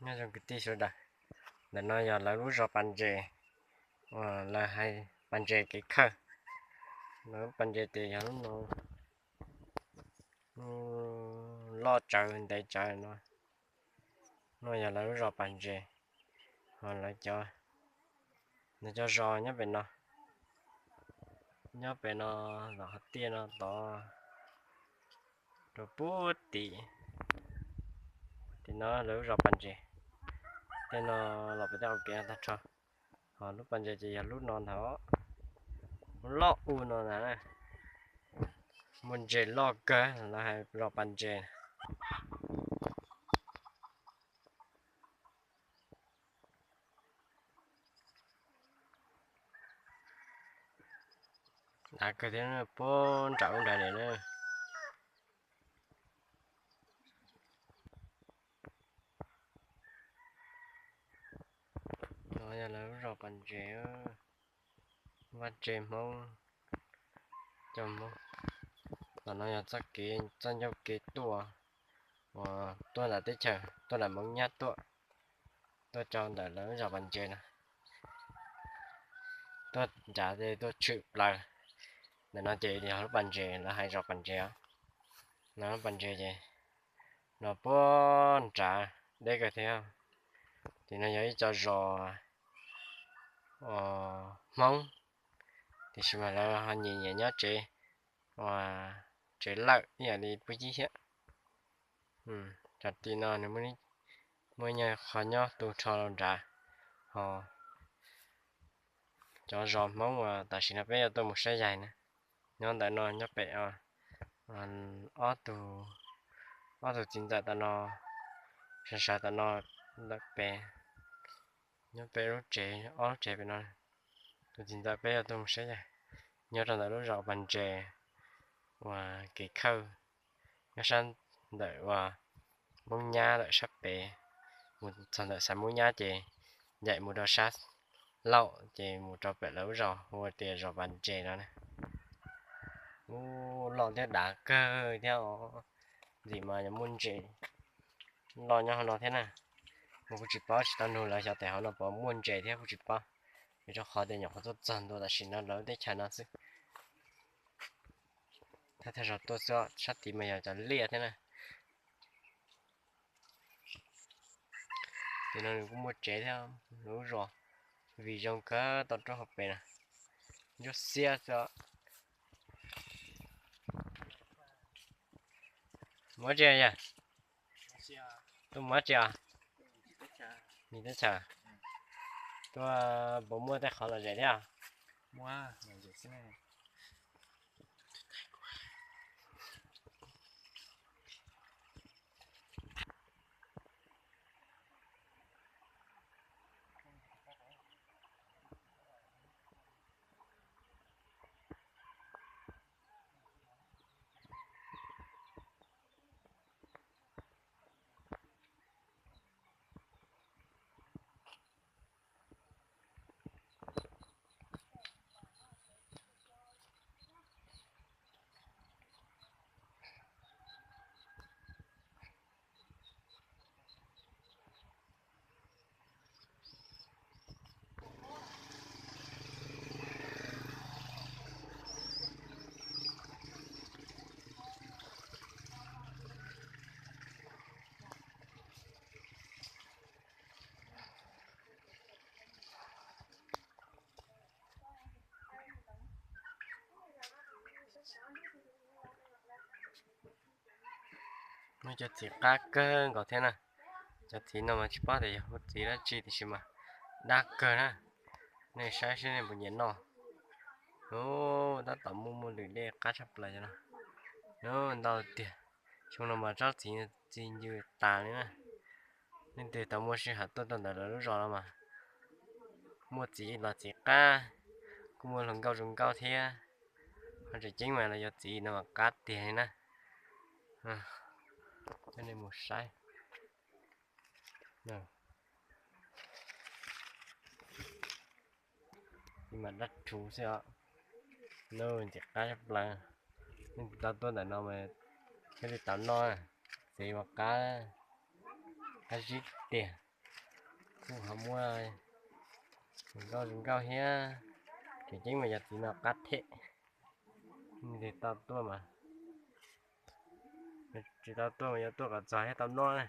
Nyob zoo kwv tij sawv daws, ntawm no yog lawv lub zos Pas Ntses, uas lawv hais Pas Ntses kev khawj. Lawv lub Pas Ntses ces yog lub no, lub loj tsawv ntev tsawv no. No yog lawv lub zos Pas Ntses, ho lawv cov, lawv cov zos nyob pem no, nyob pem no, los qhov tiaj no tod rau puag tim, tim no lawv lub zos Pas Ntses. Tej no los pem tej qhov kev no tag nrho. Ho lub Pas Ntses ces yog lub no ntag, lub loj ub no na. Muaj ntses loj kawg lawv hais zos Pas Ntses. Dav kawg thiab, puag nram ub nrad li na. No yog lawv lub zos Pas Ntses, vaj tse Hmoob, cov Hmoob. Tom no yog txoj kev, txoj ncauj kev tuaj, uas tuaj ntawm teb chaws, tuaj ntawm Hmoob Nyab tuaj, tuaj rau ntawm lawv lub zos Pas Ntses no. Tuaj nrad ces tuaj tshwm plaws. Ntawm no ces yog lub Pas Ntses, lawv hais zos Pas Ntses os. No lub Pas Ntses ces no puag nrad deb kawg thiab. Tim no yog ib co zos Hmoob, tiam sis mas lawv ho nyiam nyiam nyob tsev, uas tsev lawm ib yam li puag yib thiab. Cov tim no nws muaj ib nyuag qhov nyob tu rho rau nrad, ho cov zos Hmoob uas tam sim no peb yuav tuaj mus saib yaig na, nyob ntawm no nyob pem ob tug, ob tug txiv ntxawm tom no, sawv sawv tom no lawm pem, nyob pem lub tsev, ob lub tsev pem no. Tus txiv ntxawm peb yuav tuaj mus saib yaig nyob rau ntawm lub zos Pas Ntses uas kev khawj nyob sab ntawm uas Hmoob Nyab lawm sab pem, mus txog ntawm xav Hmoob Nyab ces ncaim mus rau sab laug ces mus rau pem lawv lub zos hu tias zos Pas Ntses no na. Ub, loj thiab dav kawg thiab os. Ntxim mas yuav muaj ntses loj nyob hauv no thiab na. Mas kuj tsis paub, tsis tau nug lawv xyov tes hauv no puas muaj ntses thiab kuj tsis paub, vim rau qhov tias nyuam qhuav tuaj txog ntua tam sim no lawv teb chaws no xwb. Thawj thawj zaug tuaj xwb, sab tid mas yog cov liaj thiab na. Tim no nws kuj muaj tsev thiab, lub zos vim zoo kawg tau rau hauv pes no, ntsuab xiab xwb. Muab tsi yog? Tuaj muab tsi os? Nim teb chaws tuaj puas muaj tej qhov lom zem thiab? Muaj cov txiv qab kawg nkaus thiab na. Cov txiv no mas tsis paub tias yog hu txiv dab tsi tiam sis mas dab kawg na. Nej saib seb nej puas nyiam noj. Ub, tab tom muaj muaj lwm dej qab tshaj plaws no. Ub, ntau tiag. Xyoo no mas tsob txiv txi ncw tas li na. Leej twg tau muaj sij hawm tuaj tau ntawm lawv lub zos no mas muaj txiv los txiv qab, kuj muaj hluas nkauj zoo nkauj thiab. Ho tseem ceeb mas los yog txiv no mas qab tiag li na. Coj nej mus saib. Txiv mas dab rhuv xwb os. Nws ntxim qab tshaj plaws. Leej twg tau tuaj ntawm no mas thiaj li tau noj. Txiv mas qab, qab zib tiag. Kuj ho muaj zoo nkauj zoo nkauj thiab. Tseem ceeb mas yog txiv no qab them, tsis tau tuaj mas, tsis tau tuaj mas yuav tuaj kom txog thiaj tau noj na.